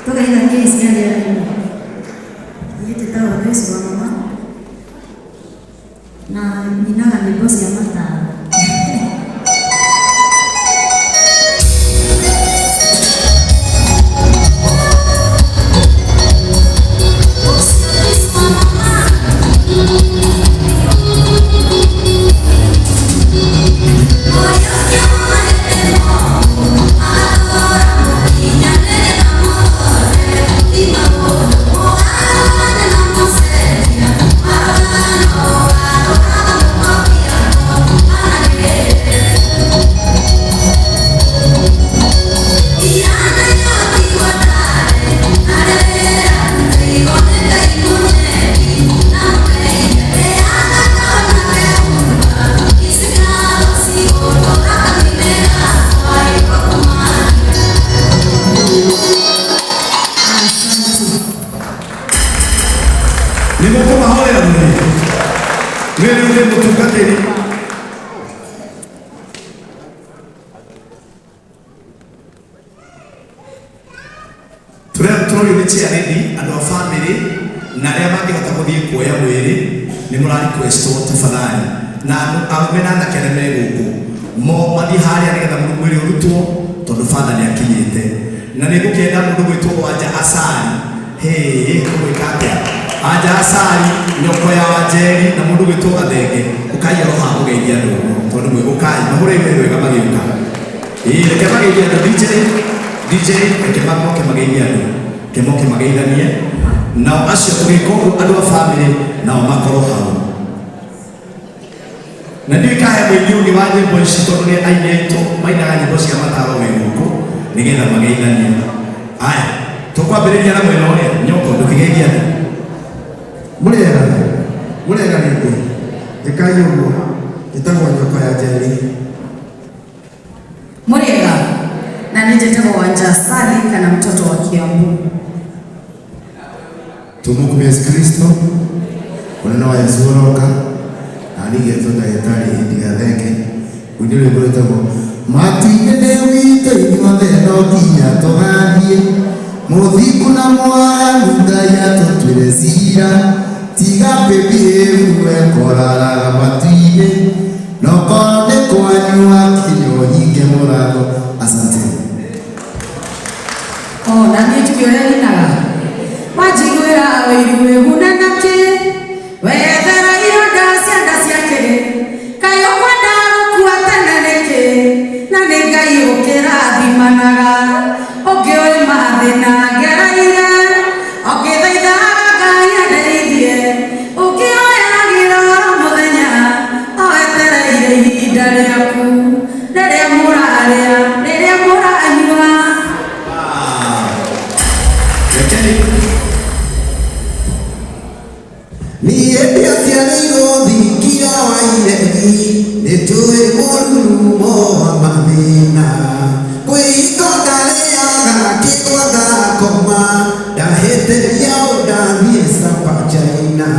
Tũgeithanie ici arĩa aini. Niĩ njĩtagwo Joyce wa mama na nyinaga nyĩmbo cia mataro. Nĩ mũkũmahoera mũthĩ wĩrĩ ũthĩ mũtungatĩri. Tũrĩa tũrorio nĩ chairlady, andũ a family na arĩa mangĩhota gũthiĩ kuoya mwĩrĩ nĩ mũra requestwo tafadhali, na andũ arũme na anake arĩa me gũkũ mo mathiĩ harĩa nĩgetha mwĩrĩ ũrutwo tondũ father nĩ akinyĩte. Na nĩ ngũkĩenda mũndũ gwĩtwo Wanja Asari, hĩĩ tũgwĩka atĩa? Wanja Asari, nyoko ya Wanjeri na mũndũ gwĩtwo Gathenge, ũkai oro haha mũgeithie andũ ũguo tondũ mwĩ ũkai mahũre wĩra wega magĩũka. Ĩĩ reke mageithie andũ. DJ, DJ, reke moke mageithie andũ, reke moke mageithanie nao acio. Tũgĩka ũguo, andũ a family nao makorwo hau. Na ndiũĩ kahe mũini ũngĩ wa nyĩmbo ici, tondũ nĩ aini aitũ mainaga nyĩmbo cia mataro wĩ gũkũ nĩgetha mageithanie. Aya, tũkwambĩrĩria na mwena ũrĩa nyoko ndũkĩgeithia andũ. Mũrĩega, mũrĩega rĩngĩ, ĩkai ũguo. Njĩtagwo Nyoko ya Njeri. Mũrĩega, na niĩ njĩtagwo Wanja Sali kana mtoto wa Kiambu. Tumukumia Yesu Kristo, mũnene wa Yesu ũroka, na nigetwo ndagĩtarĩ Hindi Gathenge, ũini rwĩmbo rwĩtagwo matu-inĩ nĩ witũ inyuothe no nginya tũgathiĩ, mũthingu na mwaganu Ngai atũtuĩre cira, tiga kwĩbihĩvu wekoraraga matu-inĩ, no korwo nĩ kwanyu wakinya ũhinge mũrango. Asante. O na niĩ njuge ũrĩa nyinaga. Wanjiguĩra ũiru wĩguna nakĩ? Wethera ironda cia nda ciake. Kaĩ ũkwenda gũkua tene nĩkĩ? Na nĩ Ngai ũkĩrathimanaga. Ũngĩũĩ mathĩna ngereire, ũngĩthaithaga Ngai andeithie. Ũkĩhoyagĩra oro mũthenya, o wetereire ihinda rĩaku. Rĩrĩa mũrarĩa, rĩrĩa mũranyua. Rekei. Niĩ ndiaciarĩirwo thingira wa iregi, nĩtũĩ mũrurumo wa mathĩna, kwĩhingo ndarĩaga kĩgwa ngakoma, ndahĩtĩria ũndathiĩ Sapa China.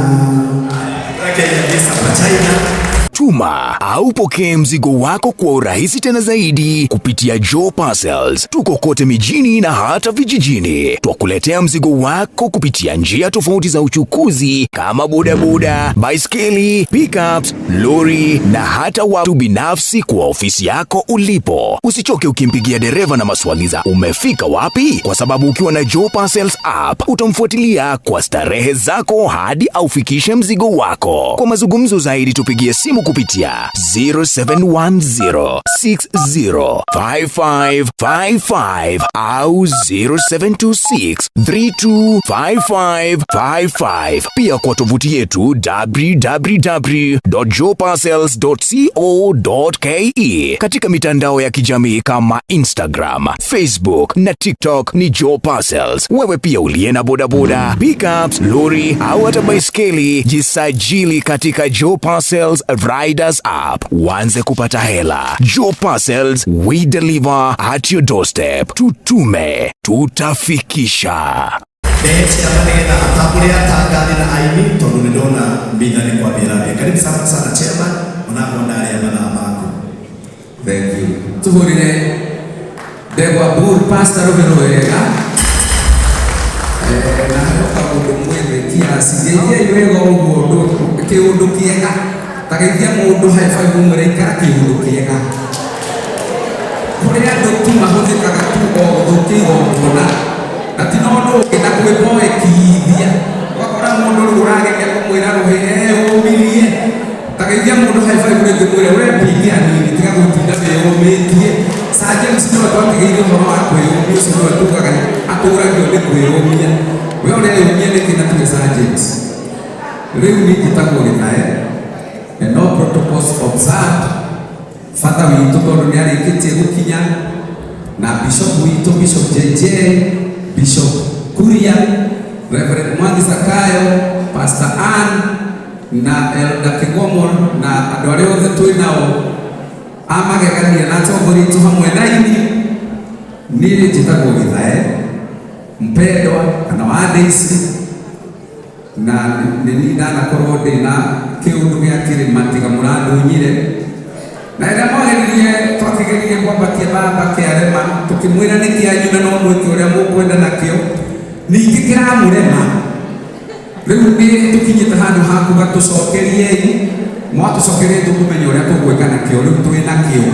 Rekei athiĩ Sapa China. Tuma au pokee mzigo wako kwa urahisi tena zaidi kupitia Joe Parcels. Tuko kote mijini na hata vijijini. Twakuletea mzigo wako kupitia njia tofauti za uchukuzi kama bodaboda, baiskeli, pickups, lori na hata watu binafsi kwa ofisi yako ulipo. Usichoke ukimpigia dereva na maswali za umefika wapi, kwa sababu ukiwa na Joe Parcels app utamfuatilia kwa starehe zako hadi aufikishe mzigo wako. Kwa mazungumzo zaidi tupigie simu kupitia 0710605555 au 0726325555. Pia kwa tovuti yetu www.joeparcels.co.ke. Katika mitandao ya kijamii kama Instagram, Facebook na TikTok ni Joe Parcels. Wewe pia uliye na bodaboda, pickups, lori au hata baiskeli, jisajili katika Joe Parcels Riders app uanze kupata hela. Joe Parcels, we deliver at your doorstep. Tutume, tutafikisha. Ndehe chairman nĩgetha atambũre atangathi na aini, tondũ nĩ ndona mbitha nĩ kwambia ĩrambia. Karibu sana sana, chairman, onakorwo ndarĩa mathaa maku. Thank you. Tuhurire ndegwa Bull, Pastor Rũhĩ wega. Na harĩ o kaũndũ mwĩthĩ kiasi geithiai wega ũguo kĩũndũ kĩega ta geithia mũndũ high five ũmwĩre ikara kĩũndũ kĩega. Kũrĩ andũ tu mahũthĩkaga tu o gũthũkia igongona na ti na ũndũ ũngĩ na kwĩboekithia. Ũgakora mũndũ rĩu ũrageria kũmwĩra rũhĩ eyũmirie. Ta geithia mũndũ high five rĩngĩ mwĩre we pinge hanini tiga gũtinda wĩyũmĩtie. Sir James nĩwe twatigĩire ũhoro wa kwĩyũmia ũcio nĩwe tugaga atũragio nĩ kwĩyũmia. We ũreyũmia nĩkĩ na tiwe Sir James? Rĩu niĩ njĩtagwo Gĩthae and no protocols observed. Bata witũ tondũ nĩ arĩkĩtie gũkinya na bishop witũ Bishop JJ, Bishop Kuria, Reverend Mwangi Zakayo, Pastor Ann na Elder Kĩgomo na andũ arĩa othe twĩ nao a magegania na atongoria aitũ hamwe na ini. Niĩ njĩtagwo Gĩthae mpendwa kana wa Daisy na nĩ niĩ ndanakorwo ndĩ na kĩũndũ gĩa kĩrĩma tiga mũrandunyire. Na rĩrĩa mwageririe twakĩgeririe kwambatia baba kĩarema tũkĩmwĩra nĩ kĩanyu na no mwĩke ũrĩa mũkwenda nakĩo ningĩ kĩramũrema. Rĩu nĩ tũkinyĩte handũ ha kuga tũcokeriei, mwatũcokerie tũkũmenya ũrĩa tũgwĩka nakĩo. Rĩu twĩ nakĩo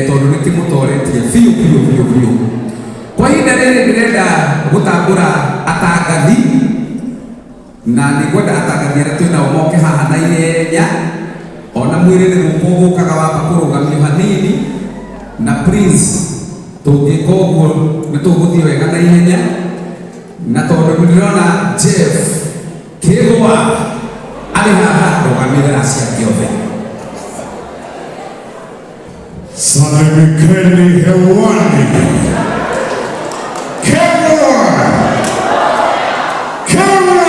tondũ nĩ kĩmũtoretie biũ biũ biũ biũ. Kwa ihinda rĩrĩ ndĩrenda gũtambũra atangathi na nĩ ngwenda atangathi arĩa twĩ nao moke haha na ihenya ona mwĩrĩ nĩ gũkũ gũkaga wamba kũrũgamio hanini na Prince tũngĩka ũguo nĩ tũgũthiĩ wega na ihenya na tondũ nĩ ndĩrona Jeff Kĩgwa arĩ haha rũgamĩrĩra ciake othe. Salimikeni hewani. Kenya! Kenya!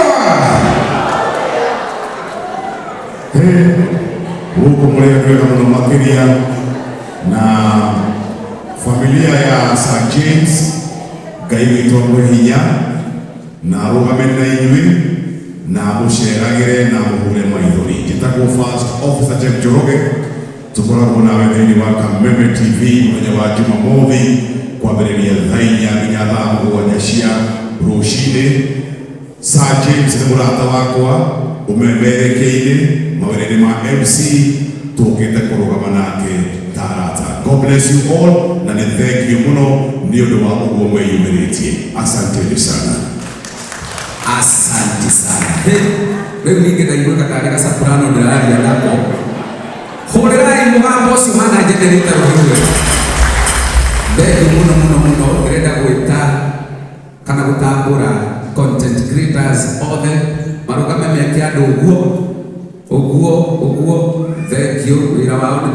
Hey, huku mũrĩ andũ ega mũno makĩria na familia ya Sir James Ngai witũ amũhe hinya na arũgame na inyuĩ na mũceragĩre na mũhure maithori. Njĩtagwo First Officer Jeff Njoroge, tũkoragwo nawe thĩinĩ wa Kameme TV mũthenya wa Jumamothi kwambĩrĩria thaa 4 nginya thaa 7 cia rũcinĩ. Sir James nĩ mũrata wakwa ũmemerekeire mawĩra-inĩ ma MC tũkĩte kũrũgama nake ta arata. God bless you all na nĩ thank you mũno nĩ ũndũ wa ũguo mwĩyumĩrĩtie. Asanteni sana. Asante sana. Hey, rĩu ningĩ ndaiguaga tarĩ gacaprano ndĩraria nako. Hũrĩrai mũgambo ũcio hana generator rũhiũ. Thengiũ mũno mũno mũno. Ndĩrenda gwĩta kana gũtambũra content creators othe marũgame meke andũ ũguo ũguo ũguo. Thengiũ, wĩra wao nĩ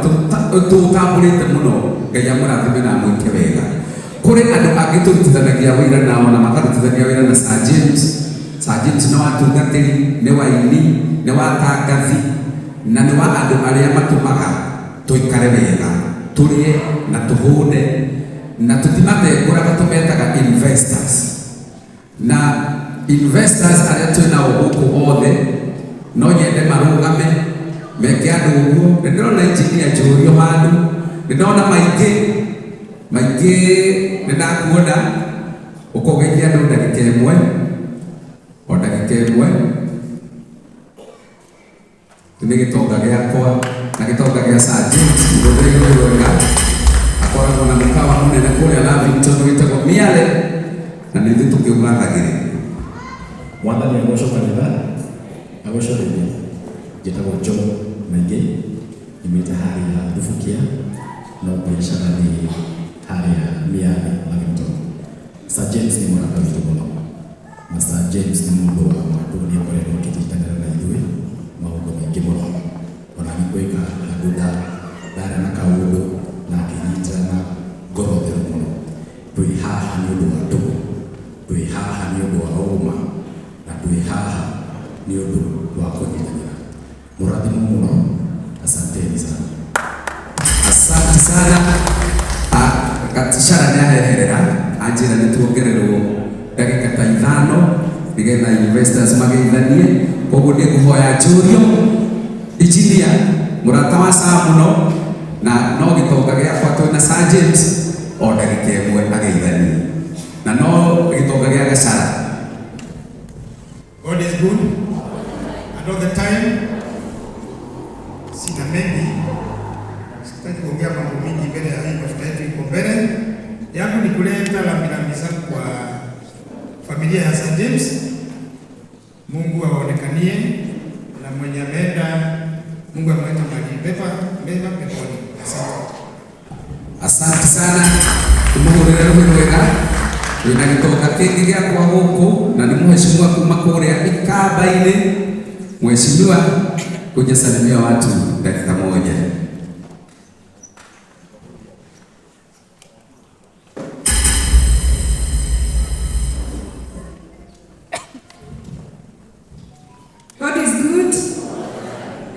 tũũtambũrĩte mũno. Ngai amũrathime na amwĩke wega. Kũrĩ andũ angĩ tũrutithanagia wĩra nao na makarutithania wĩra na Sir James. Sir James nĩ watungatĩri, nĩ waini, nĩ watangathi na nĩ wa andũ arĩa matũmaga tũikare wega, tũrĩe na tũhũne na tũtimatengũraga, tũmetaga investors. Na investors arĩa twĩ nao gũkũ othe no nyende marũgame meke andũ ũguo. Nĩ ndĩrona engineer Njũrio handũ, nĩ ndona maingĩ maingĩ, nĩ ndakuona ũkogeithia andũ ndagĩka ĩmwe o ndagĩka ĩmwe. Nĩ gĩtonga gĩakwa na gĩtonga gĩa Sir James mũthenya wega, akoragwo na mũkawa mũnene kũrĩa Lavington wĩtagwo Miale na nĩ ithuĩ tũkĩũgathagĩrĩria. Mwathani agocwo kanitha, agocwo rĩngĩ. Njĩtagwo John Maingĩ, nyumĩte harĩa Thubukia, no biacara nĩ harĩa Miale Lavington. Sir James nĩ mũrata witũ mũno na Sir James nĩ mũndũ wa andũ nĩ akoretwo akĩnyitanĩra na ithuĩ maũndũ maingĩ mũno. Ona nĩ gwĩka handũ ndarĩ na kaũndũ na akĩnyita na ngoro theru mũno. Twĩ haha nĩ ũndũ wa ndũgũ, twĩ haha nĩ ũndũ wa ũma na twĩ haha nĩ ũndũ wa kũnyitanĩra. Mũrathimwo mũno, asanteni sana. Asante sana. Gatishara nĩ aheherera anjĩra nĩ tuongererwo ndagĩka ta 5 nĩgetha investors mageithanie. Koguo nĩ ngũhoya njũrio engineer mũrata wa Sir mũno na no gĩtonga gĩakwa twĩna Sir James o ndagĩka ĩmwe ageithanie na no Gĩtonga gĩa Gacara. God is good and all the time. Sina mengi, sitaki kuongea mambo mingi mbele ya hii mafuta yetu iko mbele yangu. Ni kuleta rambirambi zangu kwa familia ya St. James. Mungu awaonekanie na mwenye ameenda, Mungu amweke mahali pema mema peponi. Asante. Asante sana, tumuhurire ruhi rwega. Wina gitonga kingi giakwa guku na ni mheshimiwa kuma kuria Ikamba-ini. Mheshimiwa, kuja salimia watu dakika moja. God is good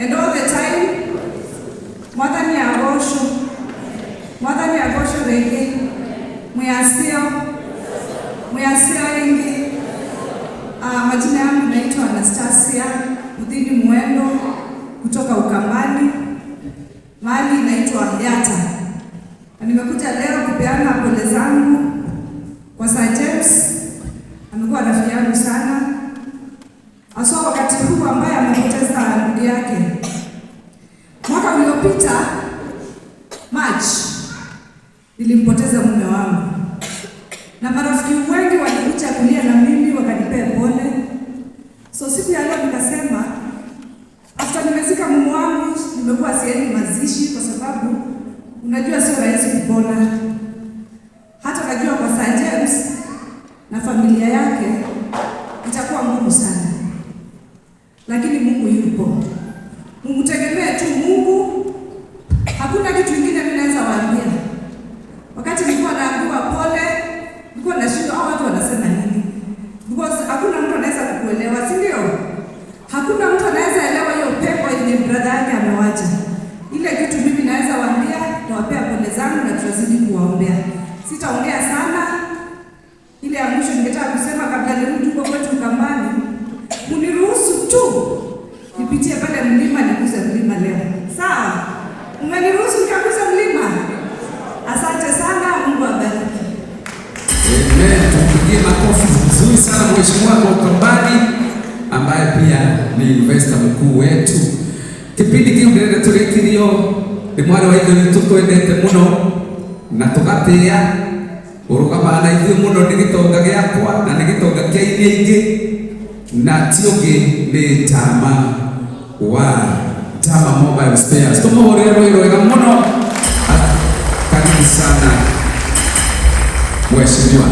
and all the time. Mwathani agocwo, Mwathani agocwo rĩngĩ. Mwiasio, mwiasio ĩngĩ. Majina yangu naitwa Anastasia Muthini Mwendo kutoka Ukambani, mahali inaitwa Yata, na nimekuja leo kupeana pole zangu kwa Sir James. Amekuwa rafiki yangu sana, haswa wakati huu ambaye amepoteza ndugu yake. Mwaka uliopita March nilimpoteza mume wangu, na marafiki wengi walikuja kulia na mimi wakanipea pole. So siku ya leo nikasema, after nimezika mume wangu, nimekuwa siendi mazishi kwa sababu unajua sio rahisi kupona. Hata najua kwa Sir James na familia yake itakuwa ngumu sana, lakini Mungu yupo. Mumtegemee tu Mungu, hakuna kitu kingine mimi naweza waambia. Wakati nilikuwa naambiwa pole, nilikuwa nashindwa hao watu wanasema nini, because hakuna mtu anaweza kukuelewa, si ndio? Hakuna mtu anaweza elewa hiyo pepo yenye brother yake amewacha. Ile kitu mimi naweza waambia, nawapea pole zangu na tutazidi kuwaombea. Sitaongea sana. Ile ya mwisho ningetaka kusema kabla nirudi huko kwetu Ukambani, uniruhusu tu nipitie pale mlima niguze mlima leo. Sawa? Umeniruhusu nikaguze mlima? Asante sana, Mungu abariki. Amen. Tumpigie makofi vizuri sana mheshimiwa kwa Ukambani ambaye pia ni investor mkuu wetu. Kipindi kiu ndĩrenda tũrĩkĩrio nĩ mwarĩ wa ithe witũ twendete mũno na tũgatĩĩa, ũrũgamaga na ithuĩ mũno, nĩ gĩtonga gĩakwa na nĩ gĩtonga kĩa iria ingĩ, na ti ũngĩ nĩ Tama wa Tama Mobile Spares. Tũmũhũrĩre rũĩ rwega mũno. Karibu sana mheshimiwa,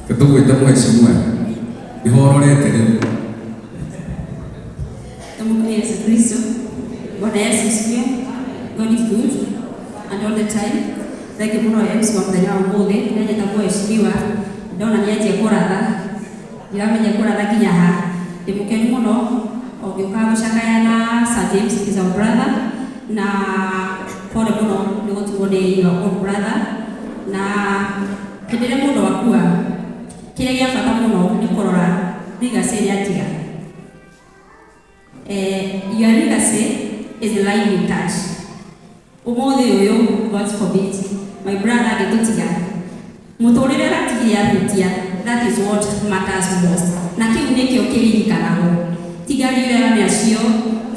tũgwĩte mheshimiwa, nĩho ũrorete rĩu. Tumsifu Yesu Kristo. Bwana Yesu asifiwe. God is good and all the time. Thank you muno MC wa muthenya wa umuthi. Ndanyita mheshimiwa, ndona nĩanjia kũratha, ndiramenya kũratha nginya ha. Ndĩ mũkenu mũno ũngĩũka gũcakaya na Sir James is our brother, na pole mũno nĩ gũtigwo nĩ your own brother. Na hĩndĩ ĩrĩa mũndũ akua, kĩrĩa gĩa bata mũno nĩ kũrora legacy ĩrĩa atiga. Your legacy is the life you touch. Umuthi uyu, God forbid, my brother angĩtũtiga, mũtũrĩre ũratigire ahutia, that is what matters most. Na kĩu nĩkĩo kĩririkanagwo. Ti ngari iria ũrarĩ nacio,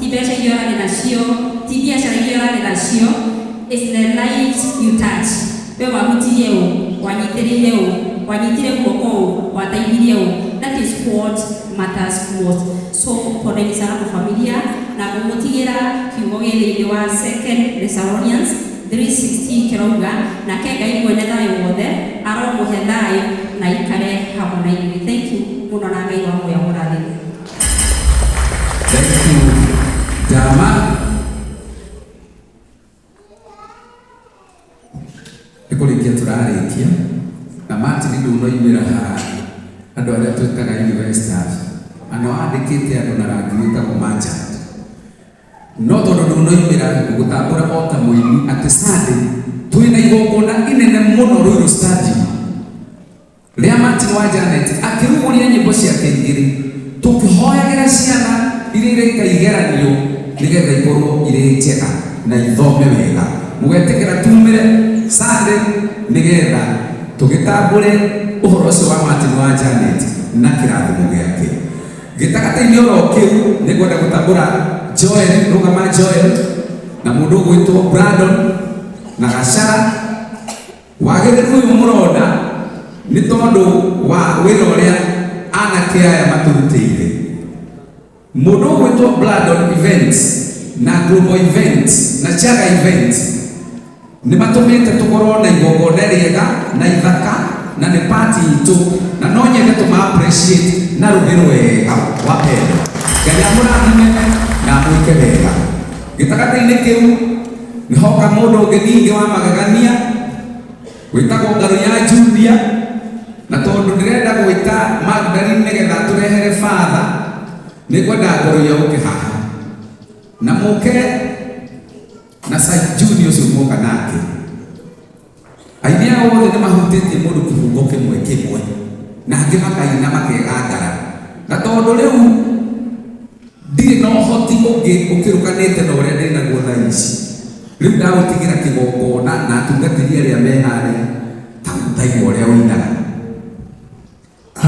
ti mbeca iria ũrarĩ nacio, ti biacara iria ũrarĩ nacio, it's the lives you touch. We wahutirie ũ, wanyitĩrĩire ũ, wanyitire guoko ũ, wateithirie ũ. That is what matters most. So poleni sana kwa familia na kũmũtigĩra kiugo gĩ thĩinĩ wa Second Thessalonians 3:16 kĩrauga, nake Ngai mwene thayũ wothe aromũhe thayũ na ikare hamwe na inyuĩ. Thank you mũno na Ngai wa muoyo amũrathime. Thank you Tama. Nĩ kũrĩkia tũrarĩkia na Martin ndũnoimĩra haha, andũ arĩa twĩtaga investors ano andĩkĩte andũ na rangi wĩtagwo merchant, no tondũ ndũnoimĩra ngũgũtambũra o ta mũini atĩ Sunday twĩna igongona inene mũno Ruiru Stadium rĩa Martin wa Janet akĩrugũria nyĩmbo ciake igĩrĩ, tũkĩhoyagĩra ciana iria ireka igeranio nĩgetha ikorwo irĩ njega na ithome wega. Mũgetĩkĩra tumĩre Sunday nĩgetha Tũgĩtambũre ũhoro ũcio wa Martin wa Janet na kĩrathimo gĩake. Gĩtagatĩ-inĩ oro kĩu nĩngwenda gũtambũra Joel, rũgama Joel, na mũndũ ũgwĩtwo Brandon na Gacara. Wagĩrĩru ũyũ mũrona nĩ tondũ wa wĩra ũrĩa anake aya matũrutĩire. Mũndũ ũgwĩtwo Brandon Events na Global Events na Chaga Events nĩ matũmĩte tũkorwo na igongona rĩega na ithaka na nĩ party itũ, na no nyende tũma appreciate na rũgĩ rwega wapendwa. Ngai amũrathime na amwĩke wega. Gĩtagatĩ-inĩ kĩu nĩ hoka mũndũ ũngĩ ningĩ wa magegania wĩtagwo Ngaruiya Junior, na tondũ ndĩrenda gwĩta Magdalene nĩgetha tũrehere father, nĩngwenda Ngaruiya ũke haha na mũke na Said Junior ũcio mwoka nake. Aini aya othe nĩ mahutĩtie mũndũ kĩhungo kĩmwe kĩmwe, na angĩ makaina makegangara, na tondũ rĩu ndirĩ na ũhoti ũngĩ ũkĩrũkanĩte na ũrĩa ndĩ naguo thaa ici, rĩu ndagũtigĩra kĩgongona na atungatĩri arĩa me harĩa taigua ũrĩa ũinaga.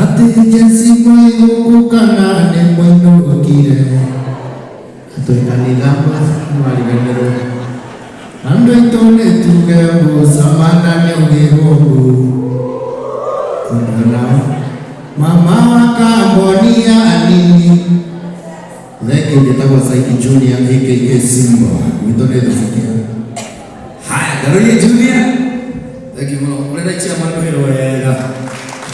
Atĩ Jesi mwĩ kana nĩ mũinũkire, atĩ kanitha mwariganĩrwo, andũ aitũ nĩ tuge mũcamana nĩ ũgĩrwo mbu. Tondũ nao mama wakambonia anini. Thengiũ, njĩtagwo Saidi Junior aka Simba, gwitũ nĩ Thubukia. Haya, Ngaruiya Junior. Thengiũ mũno. Ũrenda chairman rũhĩ wega.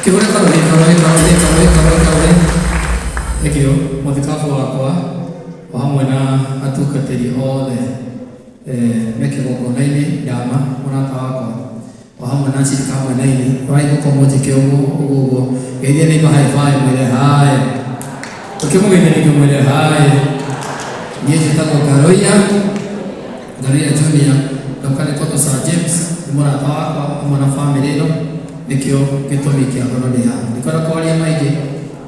Kĩhũre karũhĩ, karũhĩ, karũhĩ, karũhĩ, karũhĩ, karũhĩ. Thengiũ, mũthikabu wakwa o hamwe na atungatĩri othe me kĩgongona-inĩ, ndama mũrata wakwa o hamwe na cirika hamwe na ini ũraigũka mũnjĩke ũguo ũguo ũguo. Geithia neighbor high five, mwĩre hi. Ũkĩmũgeithia rĩngĩ mwĩre hi. Niĩ njĩtagwo Ngaruiya, Ngaruiya Junior, ndoka nĩ tondũ Sir James nĩ mũrata wakwa hamwe na famĩlĩ ĩno, nĩkĩo gĩtũmi kĩa ngorwo ndĩ haha. Ndikwenda kwaria maingĩ,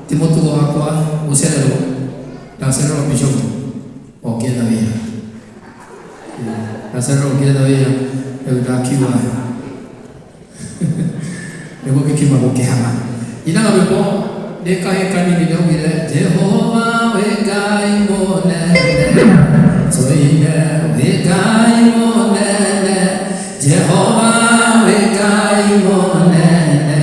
ti mũtugo wakwa gũcererwo, ndacererwo bishop o ngĩetha wĩra, ndacererwo ngĩetha wĩra, rĩu ndakiuga nĩguo gĩkiuma gũkĩhana. Inaga rwĩmbo ndĩ kahĩĩ kanini, ndaugire Jehova wĩ Ngai mũnene, tũine wĩ Ngai mũnene, Jehova wĩ Ngai mũnene.